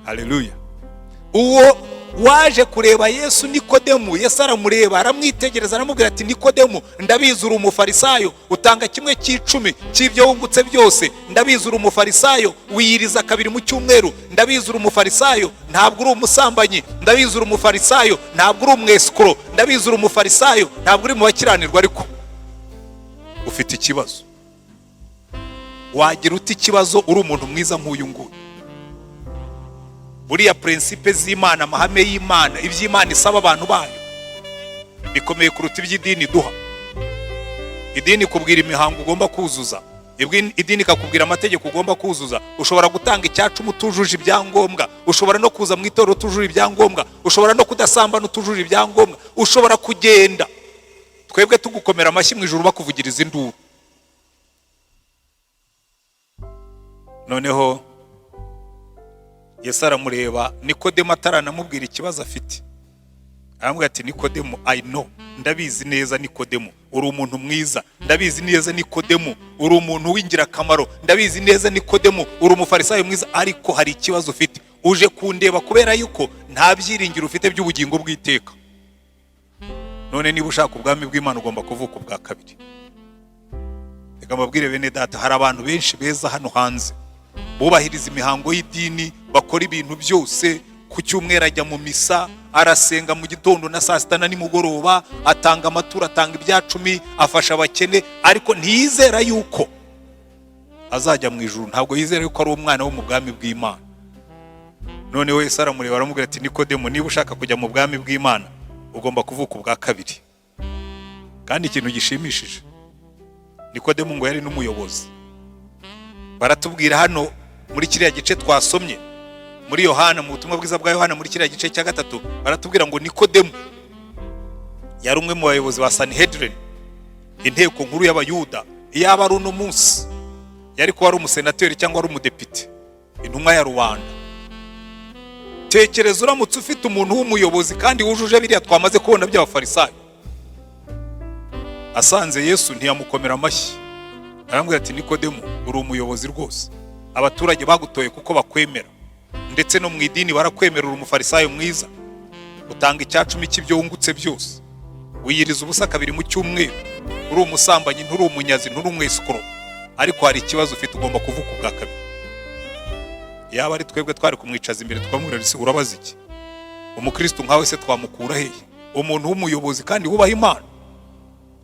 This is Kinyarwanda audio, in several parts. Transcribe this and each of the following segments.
Haleluya! Uwo waje kureba Yesu, Nikodemu, Yesu aramureba, aramwitegereza, aramubwira ati: "Nikodemu, ndabizi uri umufarisayo, utanga kimwe cy'icumi cy'ibyo wungutse byose. Ndabizi uri umufarisayo, wiyiriza kabiri mu cyumweru. Ndabizi uri umufarisayo, ntabwo uri umusambanyi. Ndabizi uri umufarisayo, ntabwo uri umwesikoro. Ndabizi uri umufarisayo, ntabwo uri mu bakiranirwa, ariko ufite ikibazo." Wagira ute ikibazo uri umuntu mwiza nk'uyu nguyu? Buriya principe z'Imana, amahame y'Imana, iby'Imana isaba abantu bayo bikomeye kuruta iby'idini duha. Idini ikubwira imihango ugomba kuzuza, idini ikakubwira amategeko ugomba kuzuza. Ushobora gutanga icyacumi utujuje ibyangombwa, ushobora no kuza mu itorero utujuje ibyangombwa, ushobora no kudasambana utujuje ibyangombwa, ushobora kugenda twebwe tugukomera amashyi, mu ijuru bakuvugiriza induru. Noneho Yesu aramureba, Nikodemu ataranamubwira ikibazo afite, aramubwira ati: "Nikodemu, I know, ndabizi neza Nikodemu, uri umuntu mwiza. Ndabizi neza Nikodemu, uri umuntu w'ingirakamaro. Ndabizi neza Nikodemu, uri umufarisayo mwiza, ariko hari ikibazo ufite. Uje kundeba kubera yuko nta byiringiro ufite by'ubugingo bw'iteka. None niba ushaka ubwami bw'Imana, ugomba kuvuka ubwa kabiri." Reka mbabwire bene data, hari abantu benshi beza hano hanze bubahiriza imihango y'idini, bakora ibintu byose. Ku cyumweru ajya mu misa, arasenga mu gitondo na saa sita na nimugoroba, atanga amaturo, atanga ibyacumi, afasha abakene, ariko ntiyizera yuko azajya mu ijuru, ntabwo yizera yuko ari umwana wo mu bwami bw'Imana. Noneho Yesu aramureba, aramubwira ati: "Nikodemu, niba ushaka kujya mu bwami bw'Imana, ugomba kuvuka ubwa kabiri." Kandi ikintu gishimishije, Nikodemu ngo yari n'umuyobozi. Baratubwira hano muri kiriya gice twasomye muri Yohana, mu butumwa bwiza bwa Yohana, muri kiriya gice cya 3, baratubwira ngo Nikodemu yari umwe mu bayobozi ba Sanhedrin, inteko nkuru y'Abayuda. Iyaba ari uno munsi, yari kuba ari umusenateri cyangwa ari umudepite, intumwa ya rubanda. Tekereza uramutse ufite umuntu w'umuyobozi kandi wujuje biriya twamaze kubona by'Abafarisayo, asanze Yesu ntiyamukomera amashyi. Aramubwira ati: "Nikodemu, uri umuyobozi rwose, abaturage bagutoye kuko bakwemera, ndetse no mu idini barakwemera, uri umufarisayo mwiza, utanga icyacumi cy'ibyo wungutse byose, wiyiriza ubusa kabiri mu cyumweru, uri umusambanyi, nturi umunyazi, nturi umwesikoro, ariko hari ikibazo ufite, ugomba kuvuka ubwa kabiri." Yaba ari twebwe, twari kumwicaza imbere tukamubwira: "Ese urabaza iki? Umukristo nkawe se twamukura hehe? Umuntu w'umuyobozi kandi wubaha Imana,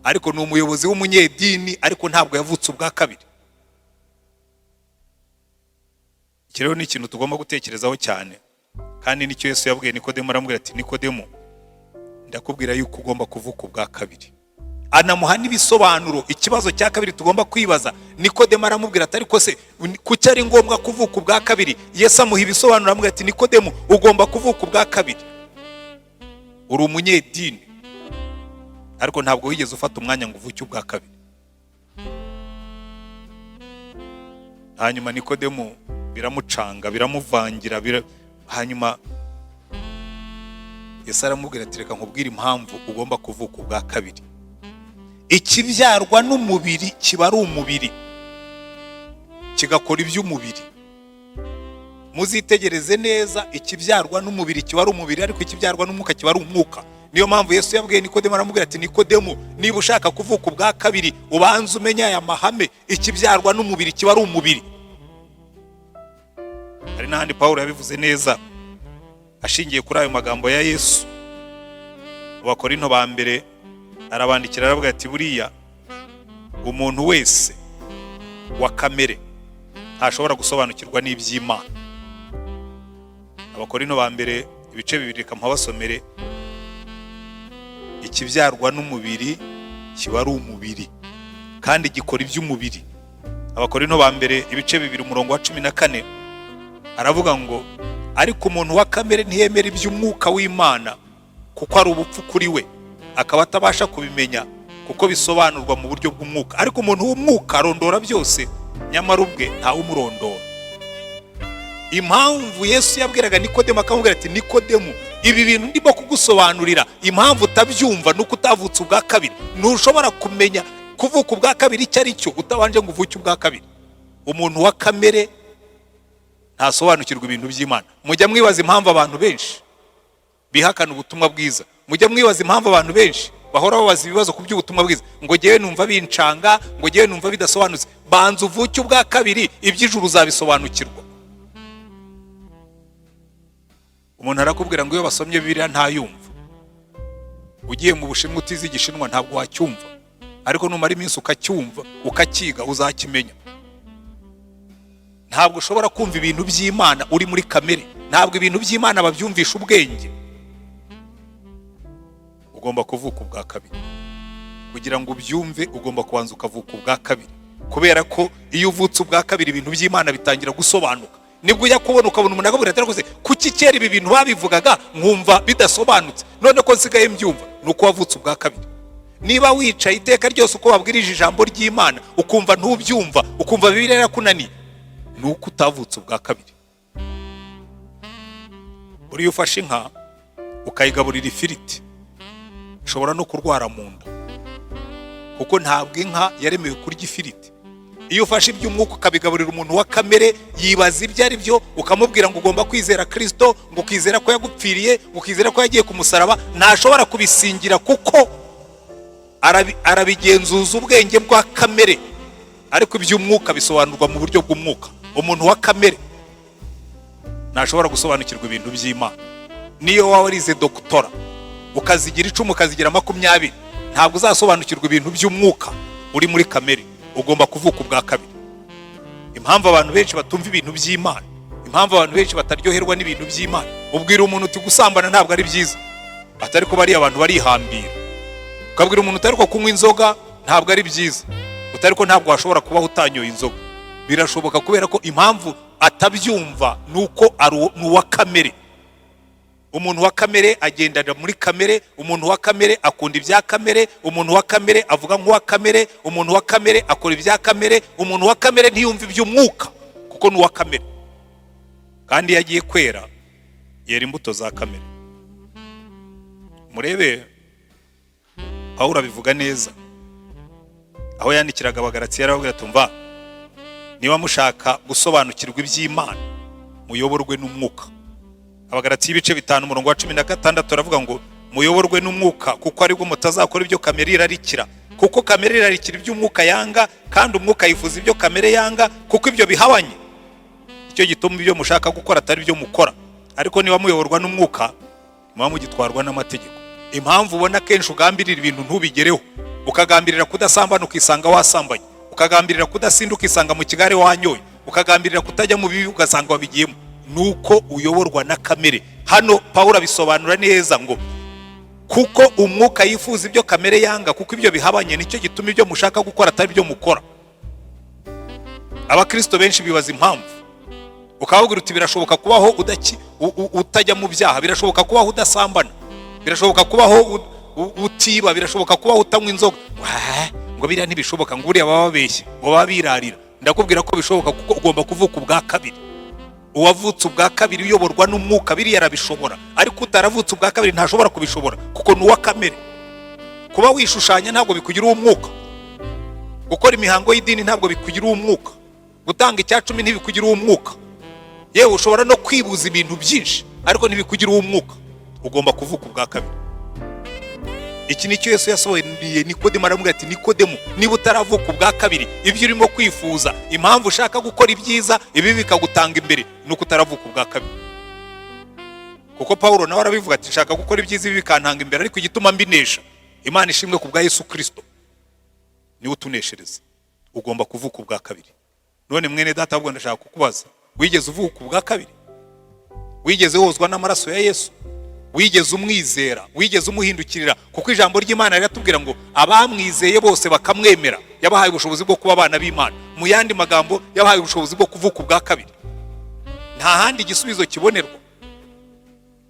ariko ni umuyobozi w'umunyedini, ariko ntabwo yavutse ubwa kabiri." Iki rero ni ikintu tugomba gutekerezaho cyane, kandi nicyo Yesu yabwiye Nikodemu. Aramubwira ati: "Nikodemu, ndakubwira yuko ugomba kuvuka ubwa kabiri." Anamuha n'ibisobanuro. Ikibazo cya kabiri tugomba kwibaza, Nikodemu aramubwira ati: "Ariko se kuki ari ngombwa kuvuka ubwa kabiri?" Yesu amuha ibisobanuro, aramubwira ati: "Nikodemu, ugomba kuvuka ubwa kabiri. Uri umunyedini, ariko ntabwo wigeze ufata umwanya ngo uvuke ubwa kabiri." Hanyuma Nikodemu biramucanga, biramuvangira, hanyuma Yesu aramubwira ati: "Reka nkubwire impamvu ugomba kuvuka ubwa kabiri. Ikibyarwa n'umubiri kiba ari umubiri, kigakora iby'umubiri." Muzitegereze neza, ikibyarwa n'umubiri kiba ari umubiri, ariko ikibyarwa n'umwuka kiba ari umwuka. Niyo mpamvu Yesu yabwiye Nikodemu, aramubwira ati: "Nikodemu, niba ushaka kuvuka ubwa kabiri, ubanze umenye aya mahame: ikibyarwa n'umubiri kiba ari umubiri." Hari n'ahandi Pawulo yabivuze neza ashingiye kuri ayo magambo ya Yesu. Mu Bakorinto ba mbere arabandikira, aravuga ati: "Buriya umuntu wese wa kamere ntashobora gusobanukirwa n'iby'Imana." Abakorinto ba mbere ibice 2, reka mpabasomere. Ikibyarwa n'umubiri kiba ari umubiri kandi gikora iby'umubiri. Abakorinto ba mbere ibice 2, umurongo wa 14, aravuga ngo: "Ariko umuntu wa kamere ntiyemera iby'umwuka w'Imana, kuko ari ubupfu kuri we, akaba atabasha kubimenya kuko bisobanurwa mu buryo bw'umwuka. Ariko umuntu w'umwuka arondora byose, nyamara ubwe ntawumurondora." Impamvu Yesu yabwiraga Nikodemu, akamubwira ati: "Nikodemu, ibi bintu ndimo kugusobanurira, impamvu utabyumva ni uko utavutse ubwa kabiri. Ntushobora kumenya kuvuka ubwa kabiri icyo ari cyo utabanje ngo uvuke ubwa kabiri." Umuntu wa kamere Ntasobanukirwa ibintu by'Imana. Mujya mwibaza impamvu abantu benshi bihakana ubutumwa bwiza? Mujya mwibaza impamvu abantu benshi bahora babaza ibibazo ku by'ubutumwa bwiza, ngo ngewe numva bincanga, ngo ngewe numva bidasobanutse? Banza uvuke ubwa kabiri, iby'ijuru uzabisobanukirwa. Umuntu arakubwira ngo iyo basomye Bibiliya ntayumva. Ugiye mu Bushinwa utize Igishinwa, ntabwo wacyumva, ariko numara iminsi ukacyumva, ukakiga, uzakimenya. Ntabwo ushobora kumva ibintu by'Imana uri muri kamere. Ntabwo ibintu by'Imana babyumvisha ubwenge. Ugomba kuvuka ubwa kabiri kugira ngo ubyumve. Ugomba kubanza ukavuka ubwa kabiri, kubera ko iyo uvutse ubwa kabiri, ibintu by'Imana bitangira gusobanuka. Nibwo ujya kubona, ukabona umuntu akabwira ati: "Arakoze, kuki kera ibi bintu babivugaga nkumva bidasobanutse, none ko nsigaye mbyumva?" Ni uko wavutse ubwa kabiri. Niba wicaye iteka ryose, uko wabwirije ijambo ry'Imana ukumva ntubyumva, ukumva Bibiliya yarakunaniye, ni uko utavutse ubwa kabiri. Buriya ufashe inka ukayigaburira ifiriti, ishobora no kurwara mu nda, kuko ntabwo inka yaremewe kurya ifiriti. Iyo ufashe iby'umwuka ukabigaburira umuntu wa kamere, yibaza ibyo ari byo. Ukamubwira ngo ugomba kwizera Kirisito, ngo ukizera ko yagupfiriye, ngo ukizera ko yagiye ku musaraba, ntashobora kubisingira, kuko arabigenzuza ubwenge bwa kamere. Ariko iby'umwuka bisobanurwa mu buryo bw'umwuka. Umuntu wa kamere ntashobora gusobanukirwa ibintu by'Imana. Niyo waba warize doctorat, ukazigira 10, ukazigira 20, ntabwo uzasobanukirwa ibintu by'umwuka uri muri kamere. Ugomba kuvuka ubwa kabiri. Impamvu abantu benshi batumva ibintu by'Imana, impamvu abantu benshi bataryoherwa n'ibintu by'Imana, ubwira umuntu uti: "Gusambana ntabwo ari byiza," atari ko bariya abantu barihambira. Ukabwira umuntu utari ko kunywa inzoga ntabwo ari byiza, utari ko ntabwo washobora kubaho utanyoye inzoga. Birashoboka, kubera ko impamvu atabyumva ni uko ni uwa kamere. Umuntu wa kamere agendana muri kamere. Umuntu wa kamere akunda ibya kamere. Umuntu wa kamere avuga nk'uwa kamere. Umuntu wa kamere akora ibya kamere. Umuntu wa kamere ntiyumva iby'umwuka, kuko ni uwa kamere. Kandi iyo agiye kwera, yera imbuto za kamere. Murebe, Pawulo abivuga neza aho yandikiraga Abagalatiya. Yarababwira ati: "Mva, niba mushaka gusobanukirwa iby'Imana, muyoborwe n'umwuka." Abagalatiya ibice 5, umurongo wa 16, aravuga ngo: "Muyoborwe n'umwuka, kuko aribwo mutazakora ibyo kamere irarikira. Kuko kamere irarikira iby'umwuka yanga, kandi umwuka yifuza ibyo kamere yanga, kuko ibyo bihabanye. Icyo gituma ibyo mushaka gukora atari byo mukora. Ariko niba muyoborwa n'umwuka, muba mugitwarwa n'amategeko." Impamvu ubona kenshi ugambirira ibintu ntubigereho, ukagambirira kudasambana ukisanga wasambanye, ukagambirira kudasinda ukisanga mu kigare wanyoye, ukagambirira kutajya mu bibi ugasanga wabigiyemo, nuko uyoborwa na kamere. Hano Pawulo abisobanura neza ngo: "Kuko umwuka yifuza ibyo kamere yanga, kuko ibyo bihabanye. Nicyo gituma ibyo mushaka gukora atari byo mukora." Abakristo benshi bibaza impamvu. Ukababwira uti: "Birashoboka kubaho utajya mu byaha, birashoboka kubaho udasambana, birashoboka kubaho utiba, birashoboka kubaho utanywa inzoga." Wah, ngo biriya ntibishoboka, ngo buriya baba babeshya, ngo baba birarira. Ndakubwira ko bishoboka, kuko ugomba kuvuka ubwa kabiri. Uwavutse ubwa kabiri uyoborwa n'umwuka, biriya arabishobora, ariko utaravutse ubwa kabiri ntashobora kubishobora, kuko ni uwa kamere. Kuba wishushanya ntabwo bikugira uw'umwuka. Gukora imihango y'idini ntabwo bikugira uw'umwuka. Gutanga icyacumi ntibikugira uw'umwuka. Yewe, ushobora no kwibuza ibintu byinshi, ariko ntibikugira uw'umwuka. Ugomba kuvuka ubwa kabiri. Iki nicyo Yesu yasobanuriye Nikodemu. Aramubwira ati: "Nikodemu, niba utaravuka ubwa kabiri, ibyo urimo kwifuza, impamvu ushaka gukora ibyiza, ibi bikagutanga imbere, ni uko utaravuka ubwa kabiri." Kuko Pawulo nawe arabivuga ati: "Nshaka gukora ibyiza, ibi bikantanga imbere, ariko igituma mbinesha, Imana ishimwe ku bwa Yesu Kirisito, niwe utuneshereza." Ugomba kuvuka ubwa kabiri. None mwene data, ahubwo ndashaka kukubaza: wigeze uvuka ubwa kabiri? Wigeze wozwa n'amaraso ya Yesu? Wigeze umwizera? Wigeze umuhindukirira? Kuko ijambo ry'Imana riratubwira ngo abamwizeye bose bakamwemera, yabahaye ubushobozi bwo kuba abana b'Imana. Mu yandi magambo, yabahaye ubushobozi bwo kuvuka ubwa kabiri. Nta handi igisubizo kibonerwa,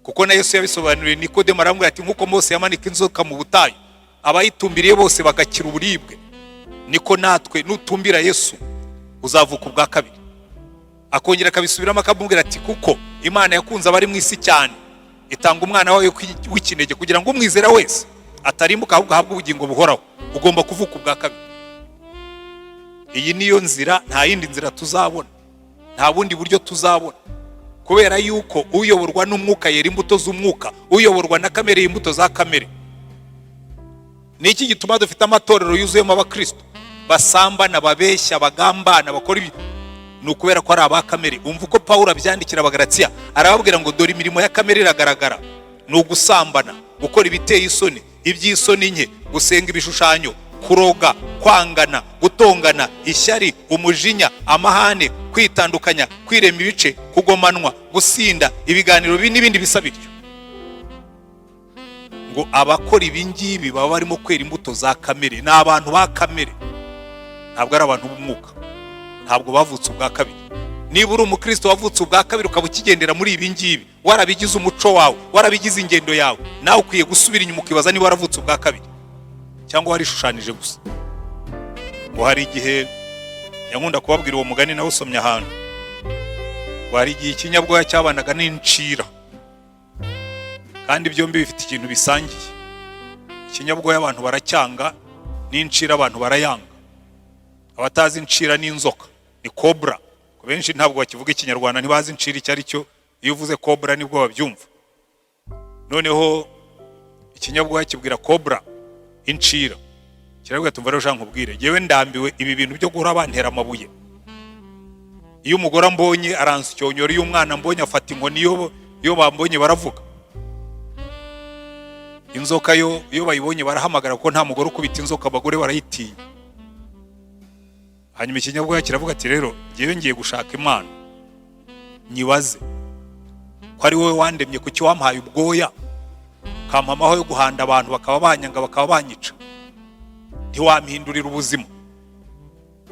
kuko na Yesu yabisobanuriye Nikodemu. Aramubwira ati: "Nk'uko Mose yamanika inzoka mu butayu, abayitumbiriye bose bagakira uburibwe, niko natwe nutumbira Yesu uzavuka ubwa kabiri." Akongera akabisubiramo, akamubwira ati: "Kuko Imana yakunze abari mu isi cyane, itanga umwana wayo w'ikinege, kugira ngo umwizera wese atarimbuka, ahubwo ahabwe ubugingo buhoraho." Ugomba kuvuka ubwa kabiri. Iyi niyo nzira, nta yindi nzira tuzabona. Nta bundi buryo tuzabona, kubera yuko uyoborwa n'Umwuka yera imbuto z'Umwuka, uyoborwa na kamere y'imbuto za kamere. Ni iki gituma dufite amatorero yuzuyemo abakristo basambana, babeshya, bagambana, bakora ibi? Ni ukubera ko ari aba kamere. Umva uko Pawulo abyandikira Abagaratiya, arababwira ngo: "Dore imirimo ya kamere iragaragara, ni ugusambana, gukora ibiteye isoni, iby'isoni nke, gusenga ibishushanyo, kuroga, kwangana, gutongana, ishyari, umujinya, amahane, kwitandukanya, kwirema ibice, kugomanwa, gusinda, ibiganiro bibi n'ibindi bisa bityo." Ngo abakora ibi ngibi baba barimo kwera imbuto za kamere. Ni abantu ba kamere, ntabwo ari abantu b'umwuka, ntabwo bavutse ubwa kabiri. Niba uri umukristo wavutse ubwa kabiri, ukaba ukigendera muri ibi ngibi, warabigize umuco wawe, warabigize ingendo yawe, nawe ukwiye gusubira inyuma ukibaza niba waravutse ubwa kabiri cyangwa warishushanije gusa. Ngo hari igihe, yankunda kubabwira uwo mugani nawe usomye ahantu, ngo hari igihe ikinyabwoya cyabanaga n'incira, kandi byombi bifite ikintu bisangiye. Ikinyabwoya abantu baracyanga, n'incira abantu barayanga. Abatazi incira, n'inzoka, ni cobra. Ku benshi ntabwo bakivuga Ikinyarwanda, ntibazi incira icyo ari cyo. Iyo uvuze cobra nibwo babyumva. Noneho ikinyabwoya kibwira cobra, incira, kiravuga: "Tumva rero, ushaka nkubwire, yewe ndambiwe ibi bintu byo guhora bantera amabuye. Iyo umugore ambonye aransyonyora, iyo umwana ambonye afata inkoni, iyo bambonye baravuga." Inzoka yo, iyo bayibonye barahamagara, kuko nta mugore ukubita inzoka, abagore barayitinya. Hanyuma ikinyabwoya kiravuga ati: "Rero ngewe ngiye gushaka Imana nyibaze ko ari wowe wandemye, kuki wampaye ubwoya, ukampa amahoro yo guhanda abantu, bakaba banyanga, bakaba banyica? Ntiwampindurira ubuzima?"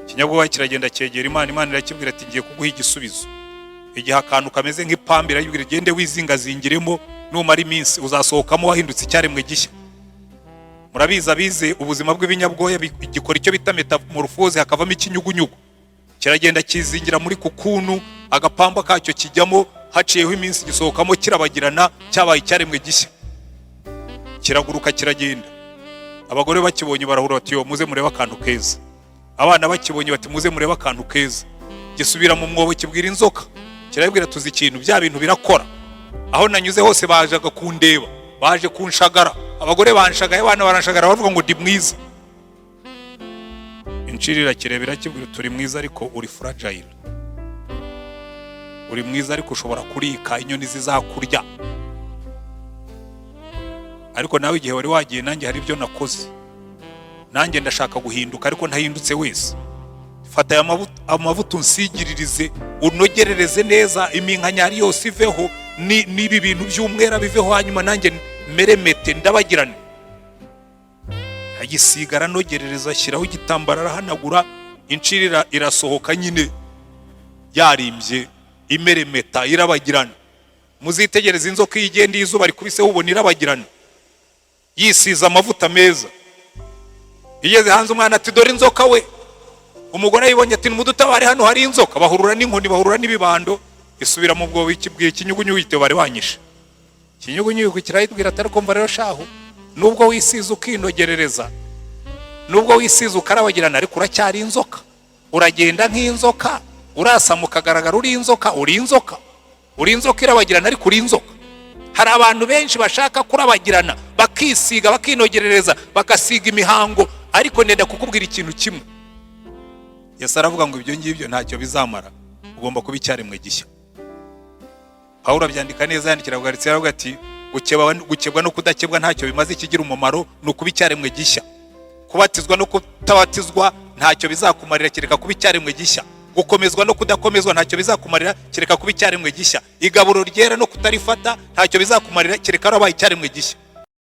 Ikinyabwoya kiragenda cyegera Imana. Imana irakibwira ati: "Ngiye kuguha igisubizo." Igihe akantu kameze nk'ipamba, irayibwira: "Gende wizingazingiremo, numara iminsi uzasohokamo wahindutse icyaremwe gishya." Murabizi, abize ubuzima bw'ibinyabwoya, gikora icyo bita métamorphose, hakavamo ikinyugunyugu. Kiragenda kizingira muri cocoon, agapamba kacyo kijyamo, haciyeho iminsi gisohokamo kirabagirana, cyabaye icyaremwe gishya. Kiraguruka, kiragenda. Abagore bakibonye barahura bati: "Yo, muze murebe akantu keza." Abana bakibonye bati: "Muze murebe akantu keza." Gisubira mu mwobo, kibwira inzoka, kirabwira: "Tuzi ikintu, bya bintu birakora. Aho nanyuze hose bajaga kundeba, baje kunshagara, abagore banshagaye, abana baranshagara, bavuga ngo ndi mwiza." Incira irakireba, irakibwira: "Turi mwiza, ariko uri fragile. Uri mwiza, ariko ushobora kurika, inyoni zizakurya. Ariko nawe igihe wari wagiye, nanjye hari ibyo nakoze. Nanjye ndashaka guhinduka, ariko ntahindutse wese. Fata aya amavuta unsigiririze, unogerereze neza, iminkanyari yose iveho, n'ibi bintu by'umwera biveho, hanyuma nanjye meremete, ndabagirane." Agisiga, aranogerereza, ashyiraho igitambaro, arahanagura. Incira irasohoka nyine yarimbye, imeremeta, irabagirana. Muzitegereza inzoka iyo igenda, iyo izuba rikubiseho, ubona irabagirana, yisize amavuta meza. Igeze hanze, umwana ati: "Dore inzoka we!" Umugore ayibonye ati: "Nimudutabare, hano hari inzoka." Bahurura n'inkoni, bahurura n'ibibando. Isubira mu bwobo, ikibwiye ikinyugunyugu iti: "Bari banyishe." Ikinyugunyugu kirayibwira ati: "Ariko mva rero shahu, nubwo wisize ukinogerereza, nubwo wisize ukarabagirana, ariko uracyari inzoka. Uragenda nk'inzoka, urasama ukagaragara uri inzoka. Uri inzoka, uri inzoka irabagirana, ariko uri inzoka." Hari abantu benshi bashaka kurabagirana, bakisiga, bakinogerereza, bagasiga imihango, ariko ndenda kukubwira ikintu kimwe. Yesu aravuga ngo ibyo ngibyo ntacyo bizamara, ugomba kuba icyaremwe gishya. Pawulo abyandika neza, yandikira Abagalatiya, aravuga ati: "Gukebwa no kudakebwa ntacyo bimaze, ikigira umumaro ni ukuba icyaremwe gishya. Kubatizwa no kutabatizwa ntacyo bizakumarira, kereka kuba icyaremwe gishya. Gukomezwa no kudakomezwa ntacyo bizakumarira, kereka kuba icyaremwe gishya. Igaburo ryera no kutarifata ntacyo bizakumarira, kereka warabaye icyaremwe gishya."